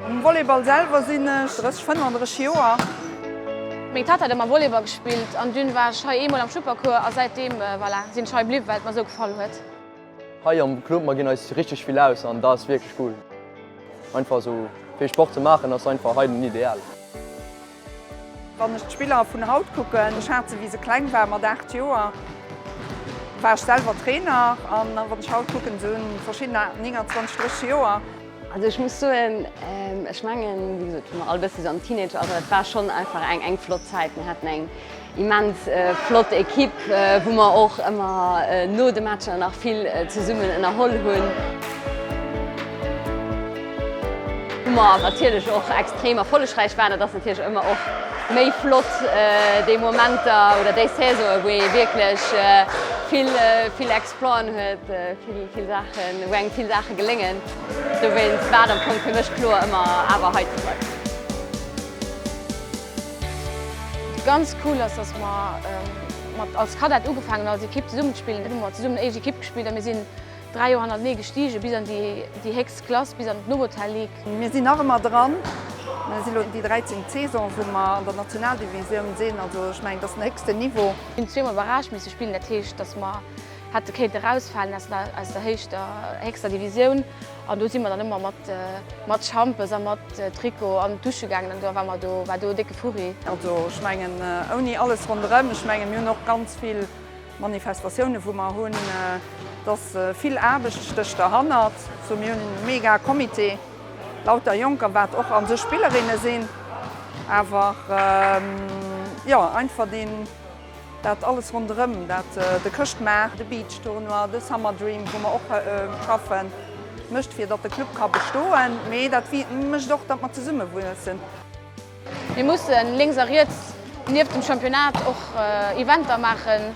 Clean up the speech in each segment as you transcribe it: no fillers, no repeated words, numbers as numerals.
Um Volleyball selwer sinn ech 30, 35 Joer. Meng Tatta huet ëmmer Volleyball gespillt an dunn war ech hei eemol am Schnuppercours a säitdeem, voilà, sinn ech hei bliww, well et mer esou gefall huet. Hei am Club, mer ginn eis richteg vill aus an dat ass wierklech cool. Einfach esou vill Sport ze maachen ass einfach hei den Ideal. Wann ech d'Spiller vun haut kucken, ech hat se wéi se kleng war, mat 8 Joer war ech selwer Trainer an wann ech haut kucken, se hunn verschiddener 29, 30 Joer. Also ech muss soen, ech mengen, wéi gesot, wou mer all e bëssi sou am Teenageralter, dat war schonn einfach eng eng flott Zäit. Mir haten eng immens flott Equipe, wou mer och ëmmer no de Matcher nach vill zesummen ënnerholl hunn. Wou mer natierlech och extrem erfollegräich waren. Dat ass natierlech ëmmer och méi flott, déi Momenter oder déi Saisonen, wou ee wierklech vill, vill Exploiten huet, vill, vill Saachen, wou engem vill Saache geléngen. Dowéinst war et am Fong fir mech kloer, ëmmer awer hei ze bleiwen. Ganz cool ass, dass mer mat als Kadett ugefaangen hunn, als Ekipp zesummen ze spillen. Dann hu mer zesummen éischt Ekipp gespillt a mir sinn 3 Joer hannertenee gestigen, bis an déi héchst Klass, bis an d'Novotel League. Mir sinn nach ëmmer dran. Mir si lo déi 13. Saison, wou mer an der Nationaldivisioun sinn. Also ech mengen, dat ass den héchsten Niveau. Mir hunn zweemol Barrage misse spillen, dat heescht, datt mer hätte kéinte rausfalen aus der héchster Divisioun. An do si mer dann ëmmer mat Schampes a mat Trikot an d'Dusche gaangen an do war mer do, war do décke Furri. Also ech mengen, ouni alles ronderëm, ech mengen, mir hunn och ganz vill Manifestatioune wou mer hunn, et ass vill Aarbecht stécht derhannert. Sou mir hunn e mega Comité, lauter Jonker wat och a sech Spillerinne sinn, awer jo einfach deen dat alles ronderëm, dat de Chrëschtmaart, de Beach Tournoi, de Summer Dream wou mer och schaffen, mécht fir datt de Club ka bestoen, mee dat mécht och datt mer zesumme wuessen. Mir mussen lénks a riets nieft dem Championnat och Eventer maachen,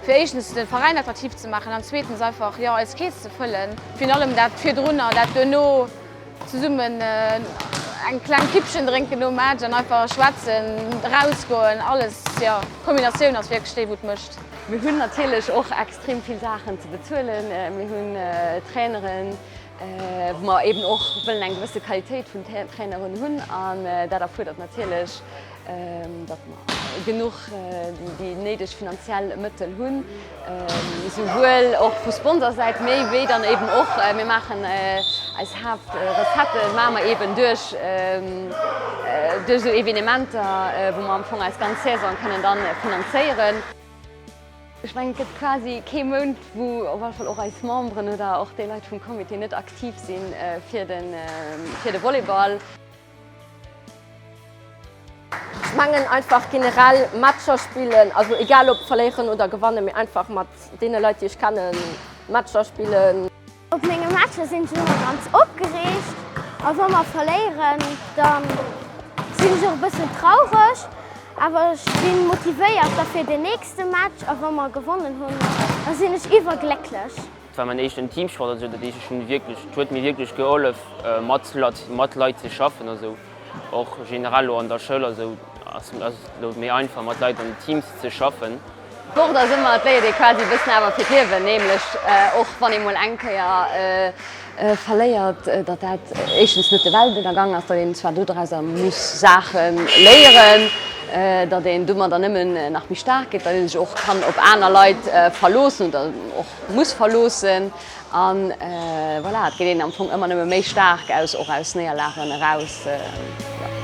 fir éischtens de Veräin attraktiv ze maachen an zweetens einfach, jo, eis Keess ze fëllen. Virun allem dat virdrunner, dat duerno, zesummen eng kleng Kippchen drénken nom Match an einfach schwätzen, erausgoen, alles, jo, d'Kombinatioun ass wierklech déi, wou et mécht. Mir hunn natierlech och extrem vill Saachen ze bezuelen. Mir hunn Traineren, wou mer eben och wëllen eng gewësse Qualitéit vun Traineren hunn an dat erfuerdert natierlech, datt mer genuch déi néideg finanziell Mëttel hunn, souwuel och vu Sponsorsäit, méi wéi dann eben och mir maachen eis Haaptrecettë maache mer eben duerch duerch esou Evenementer, wou mer am Fong eis ganz Saison kënnen dann finanzéieren. Ech mengen, et gëtt quasi kee Mount, wou op alle Fall och eis Memberen oder och déi Leit vum Comité net aktiv si fir de Volleyball. Ech mengen einfach generell Matcher spillen, also egal ob verléieren oder gewannen, mee einfach mat deene Leit déi ech kennen Matcher spillen. Op menge Matcher sinn ech ëmmer ganz opgereegt a wa mer verléieren, da sinn ech och e bëssen traureg, awer ech si motivéiert da fir den nächste Match a wa mer gewonnen hunn, da sinn ech iwwerglécklech. Et war mäin éischten Teamsport an esou, dat heescht ech hunn wierklech, et huet mir wierklech gehollef mat mat Leit ze schaffen a sou. Och generell elo an der Schoul a sou ass et elo méi einfach mat Leit an Teams ze schaffen. Sport ass ëmmer, et léiert ee quasi e bëssen awer fir d'Liewen, nämlech och wann ee mol eng Kéier verléiert, datt dat éischtens net de Weltënnergang ass, datt een zwar dodrauser muss Saache léieren, datt een domadder nëmmen nach méi staark gëtt, datt ee sech och kann op aner Leit verloossen oder och muss verloossen an voilà, et geet een am Fong ëmmer nëmme méi staark aus och aus Néierlagen eraus. Jo.